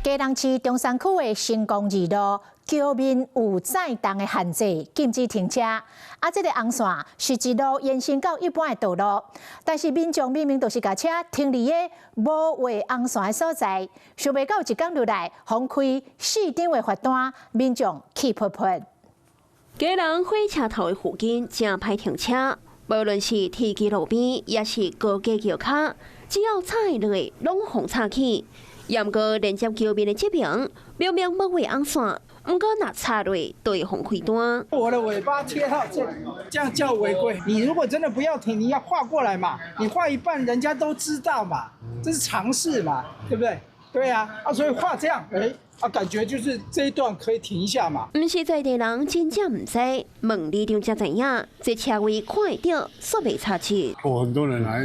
基隆市中山區的成功二路橋面有載重的限制，禁止停車。啊，這个紅線是一路延伸到一般的道路，但是民眾明明就是共車停佇咧無畫紅線的所在，想袂到一工落來，予開四張的罰單，民眾氣噗噗。基隆火車頭的附近誠歹停車，無論是天橋路邊，抑是高架橋跤，只要踩落去，攏予插去。毋過連接橋面的這邊，明明無畫紅線，毋過若插落就會予開單。我的尾巴貼到這，這樣叫違規。你如果真的不要停，你要劃過來嘛？你劃一半，人家都知道嘛，這是常識嘛，對不對？對啊，啊，所以畫這樣，欸，啊，感覺就是這一段可以停一下嘛。毋是在地人真正毋知，問里長才知影，這車位看會著，煞袂插漆。哦，很多人來，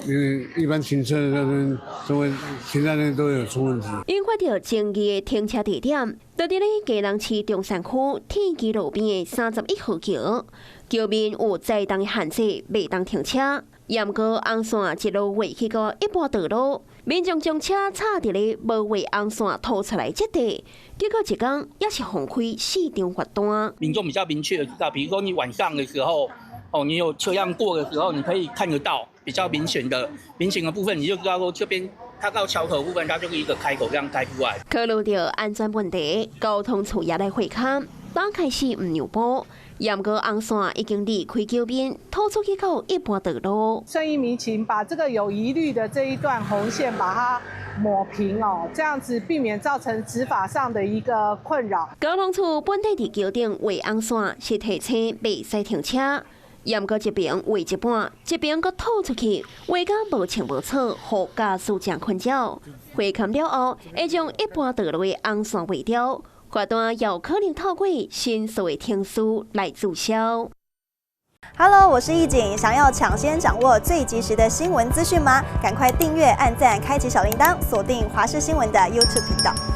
因為一般停車那邊都會停在那都有出問題。引發著爭議的停車地點，就佇咧基隆市中山區天基路邊的31號橋，橋面有載重的限制，袂當停車。毋過紅線一路畫去到一般道路，民眾將車插佇咧無畫紅線凸出來這塊，結果一工也是予開四張罰單。民眾比較明確的知道，比如說你晚上的時候，哦，你有車輛過的時候，你可以看得到比較明顯的部分，你就知道說這邊它到橋頭部分，它就是一個開口這樣開出來。考慮著安全問題，交通處也來會勘，剛開始毋讓步，毋過紅線已經離開橋邊，拖出去到一般道路。順應民情，把這個有疑慮的這一段紅線把它抹平哦，這樣子避免造成執法上的一個困擾。交通處本底佇橋頂畫紅線，是提醒袂使停車。毋過這邊畫一半，這邊閣拖出去，畫甲無清無楚，予駕駛誠困擾。會勘了後，會將一般道路的紅線畫掉，罰單有可能透過申訴的程序來註銷。 Hello，我是易景，想要搶先掌握最及時的新聞資訊嗎？趕快訂閱、按讚、開啟小鈴鐺，鎖定華視新聞的 YouTube 頻道。